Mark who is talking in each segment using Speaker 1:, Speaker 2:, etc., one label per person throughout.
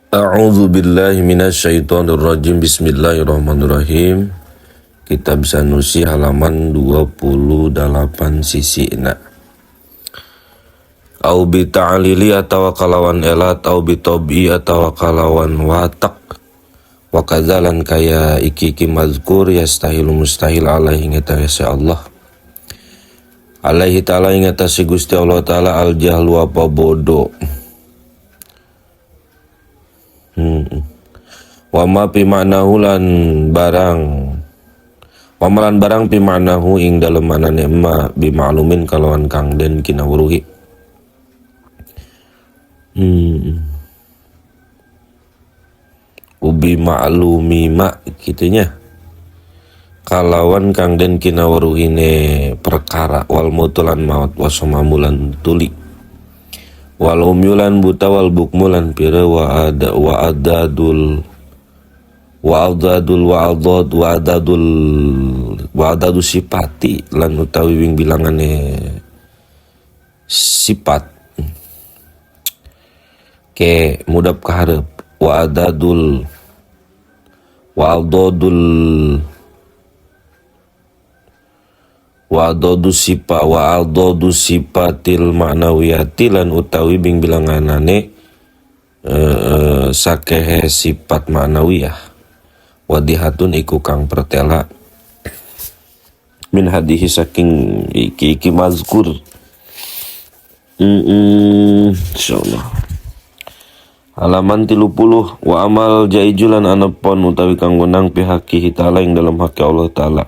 Speaker 1: A'udzu billahi minasyaitonir rajim. Bismillahirrahmanirrahim. Kitab Sanusi halaman 28 sisi na. Au bi ta'lili atawa kalawan elat, au bi tobi atawa kalawan watak. Wa kadzalan kaya iki-iki mazkur yastahilu mustahil alaihi ngatasi Allah. Alaihi ta'ala ingatasi Gusti Allah ta'ala al jahlu apa bodoh. Wa ma fi ma'nahu lan barang, wa ma lan barang fi ma'nahu ing dalem manane ma bi ma'lumin kalawan kang den kinawruhi. Ubi ma'lumi ma kitunya kalawan kang den kinawruhine perkara wal mutulan maut wasamamulan tuli wal umyulan buta wal bukmulan pira wa ada wa adadul wa adadul wa adad wa adadul wa adadu sifati lan utawi wing bilangane sifat ke mudap kaharep wa adadul wa adadul wa adadu sifa wa adadu sifatil ma'nawiyati lan utawi bing bilanganane sakehe sifat ma'nawiyah wadihatun iku kang pertela min hadihi saking iki iki mazkur. Insyaallah halaman 30 wa amal jaijulan anepon utawi kang wenang pihaki ta'ala ing dalam hak Allah ta'ala.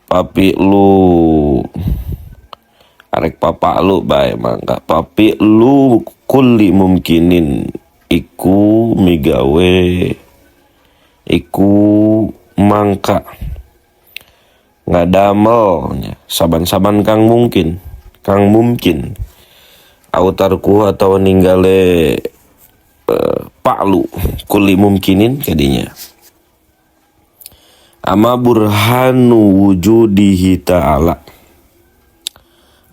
Speaker 1: Papi lu arek papa lu bae mangga papi lu kulli mumkinin iku migawe iku mangka ngadamel saban-saban kang mungkin autarku atau ninggale paklu kulli mumkinin kadinya. Ama burhanu wujudihi ta'ala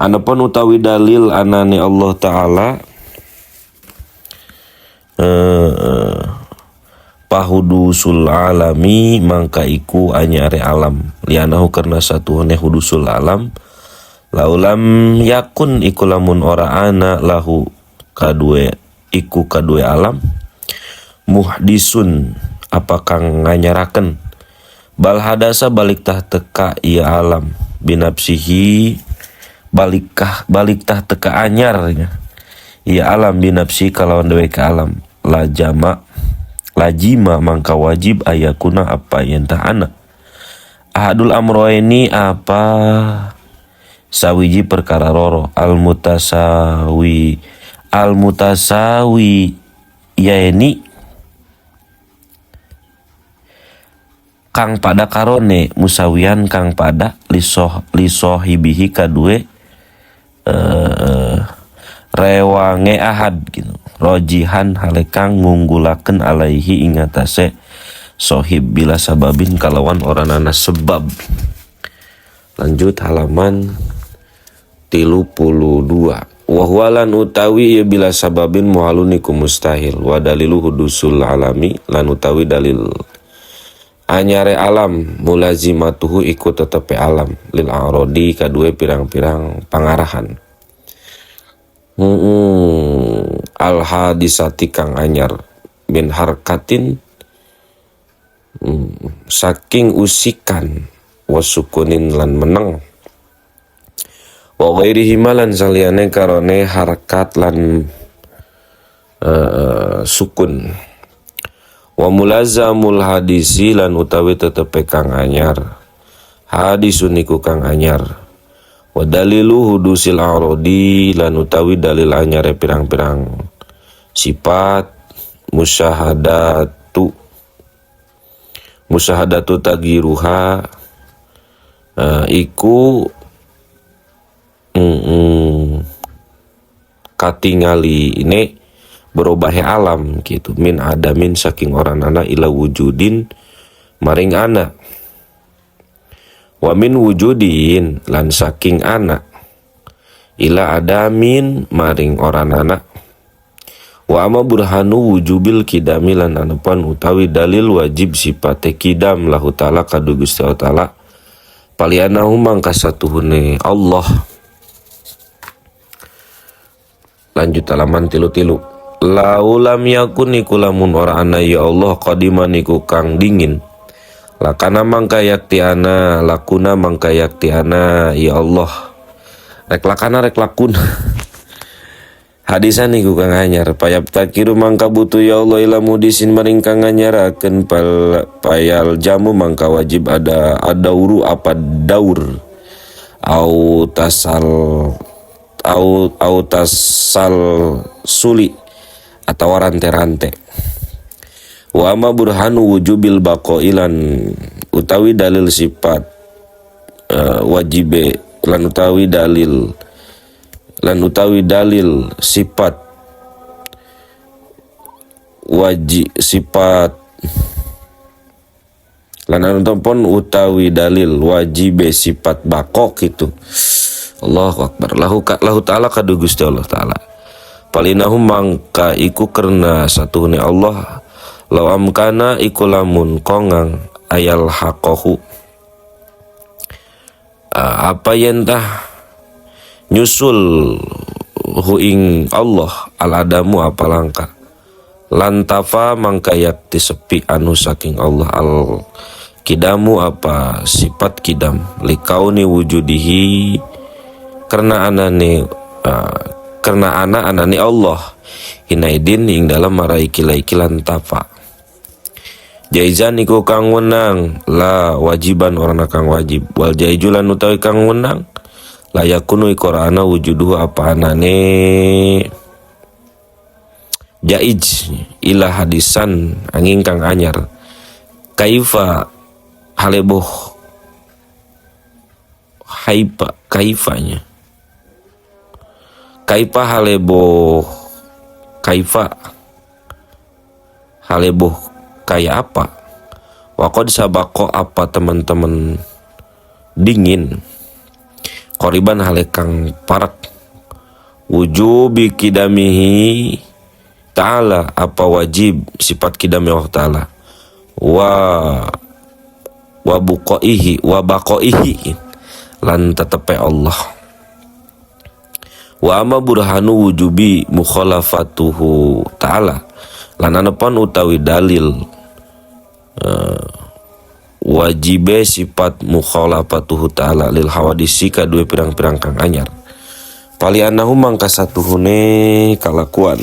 Speaker 1: anapun utawi dalil anane Allah ta'ala pahudusul alami mangka iku anyare alam lianahu karena satuhune hudusul alam laulam yakun iku lamun ora ana lahu kadue iku kadue alam muhdisun apa kang nganyaraken bal hadasa balik tah teka ia alam binapsihi balik tah teka anyar ia alam binapsi kalawan dewe ke alam lajama lajima mangka wajib ayakuna apa yen tah ana ahadul amroini apa sawiji perkara roro al mutasawi yaeni kang pada karone musawian kang pada lisohibihi kadue rewange ahad gitu rojihan halekang ngunggulaken alaihi ingatase sohib bila sababin kalawan oranana sebab. Lanjut halaman 32 wahwalan utawi ya bila sababin muhalun iku mustahil wa dalilu hudusul alami lan utawi dalil anyare alam mulazimatuhu iku tetepe alam lil arodi kadue pirang-pirang pangarahan. Al hadisati kang anyar min harkatin saking usikan wasukunin lan meneng wa ghairihi lan saliyane karone harkat lan sukun wa mulazamul hadisi lan utawi tetepe kang anyar hadisun iku kang anyar wa dalilu hudusil arodi lan utawi dalil anyare pirang-pirang sifat musyahadatu tagiruha iku katingali ini berubah alam gitu min adamin saking orang anak ila wujudin maring anak wa min wujudin lan saking anak ila adamin maring orang anak Wa ama burhanu wujubil kidami lan anepan utawi dalil wajib sipate kidam lahu ta'ala kadu Gusti Allah ta'ala palianahu mangka satuhune Allah. Lanjut halaman 33. Laulam yakun iku lamun ora ana ya Allah qadiman iku kang dingin. Lakana mangka yakti ana, lakuna mangka yakti ana ya Allah. Rek lakana rek lakuna. Hadisan iku kang anyar payap takiru mangka butuh ya Allah ila mudisin maring kang anyarakeun payal jamu mangka wajib ada adauru apa daur au tasal au tasal suli atau rante-rante. Wa ama burhanu wujubil baqailan utawi dalil sifat wajibe lan utawi dalil sifat wajib sifat lan pun utawi dalil wajibe sifat baqo gitu. Allahu akbar. Lahu ta'ala kadu Gusti Allah ta'ala. Palinahum mangka iku karena satuhune Allah law amkana iku lamun kongang ayal haqahu apa yentah nyusul huing Allah al adamu apa langka lantafa mangka yakti sepi anu saking Allah al kidamu apa sifat kidam likauni wujudihi karena anane karena ana anane Allah hinaidin ing dalam marai kilai lantafa jaizan iku kang wenang la wajiban ora kang wajib wal jaijulan utawi kang wenang layakunu iku ora ana wujuduhu apa anane jaiz ila hadisan angin kang anyar kaifa haleboh haipa kaifanya kaifa haleboh kaifa haleboh kayak apa waqad sabaqo apa teman-teman dingin qoriban halekang parak wujubi kidamihi ta'ala apa wajib sifat kidami Allah ta'ala wa buqaihi wa baqaihi lan tetepe Allah. Wa ama burhanu wujubi mukhalafatuhu ta'ala lan anepon utawi dalil wajibe sifat mukhalafatuhu ta'ala lil hawadisi kadue pirang-pirang kang anyar pali anahu mangka satuhune kalakuan.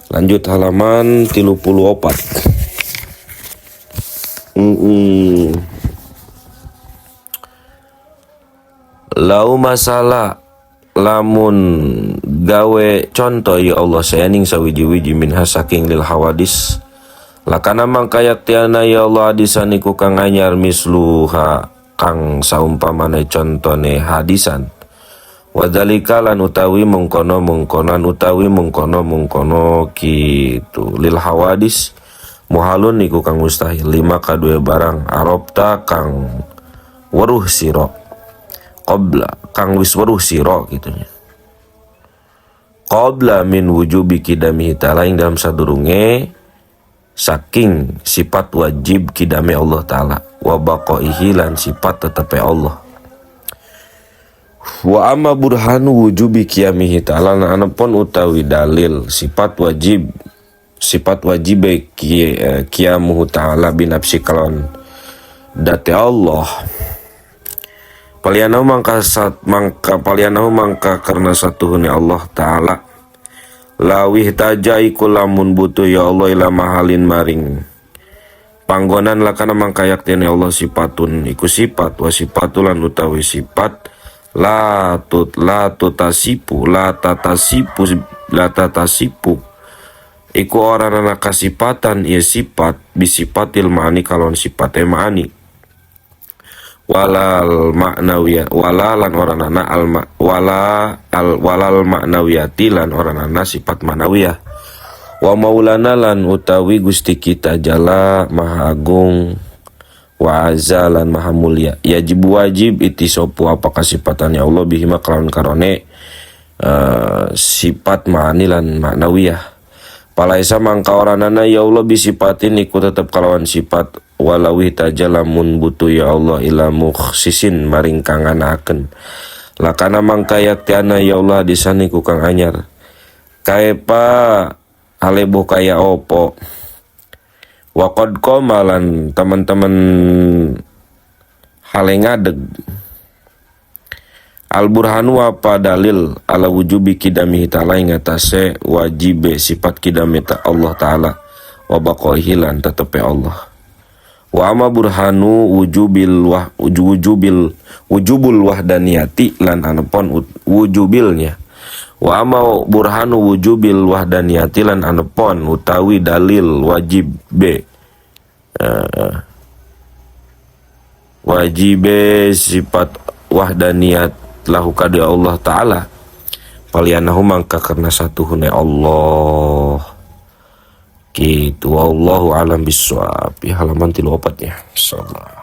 Speaker 1: Lanjut halaman 34. Lau masalah lamun gawe contoh ya Allah sayaning sawiji-wiji minha saking lil hawadis lakana mangka yaktiana ya Allah hadisan iku kang anyar misluha kang saumpamane contone hadisan wadzalika lan utawi mengkono-mengkonan utawi mengkono-mengkono kitu lil hawadis muhalun iku kang mustahil lima kadue barang arobta kang weruh sira qabla kang wis weruh sira gitunya qabla min wujubi kidamihi ta'ala ing dalam sadurunge saking sifat wajib kidame Allah ta'ala wa baqaihi lan sifat tetepe Allah. Wa amma burhanu wujubi qiyamihi ta'ala lan anepon utawi dalil sifat wajib qiyamuhu ta'ala binafsi kalon date Allah palianahu mangka karena satuhune Allah ta'ala lawih taja iku lamun butuh ya Allah ila mahalin maring panggonan lakana mangka yaktene Allah sifatun iku sifat wa sifatulan utawi sifat la tut la tutasipu la tatasipu la tatasipu iku ora ana kasipatan ieu sifat bisifatil ma'ani kalon sifate ma'ani walal ma'nawiyah walalan ora ana al wala al walal ma'nawiyati lan ora ana sifat ma'nawiyah wa maulana lan utawi Gusti kita jala maha agung wa azza lan maha mulia yajib wajib itisopu apa kasifatannya Allah bihima kelawan karone Sifat ma'ani lan maknawiyah. Falaisa mangka oranana ya Allah bisifatin iku tetep kalawan sifat, walau ihtaja lamun butuh ya Allah ila mukhsisin maring kang nganakaken, lakana mangka yakti ana ya Allah hadisan iku kang anyar. Kaifa haleboh kaya opo, waqad qama lan teman-teman hale ngadeg al burhanu apa dalil ala wujubi qidamihi ta'ala ing atase wajibe sifat qidami Allah ta'ala, wa baqaihi lan tetepe Allah. Wa ama burhanu wujubil wah wujubil wujubul wahdaniyati lan anepon wujubilnya, wa ama burhanu wujubil wahdaniyati lan anepon utawi dalil wajib b wajibe sifat wahdaniyat lahu kada Allah ta'ala, faliannahu mangka karena satuhune Allah gitu. Wallahu alam biswab. Ya, halaman 34 nya, insyaallah.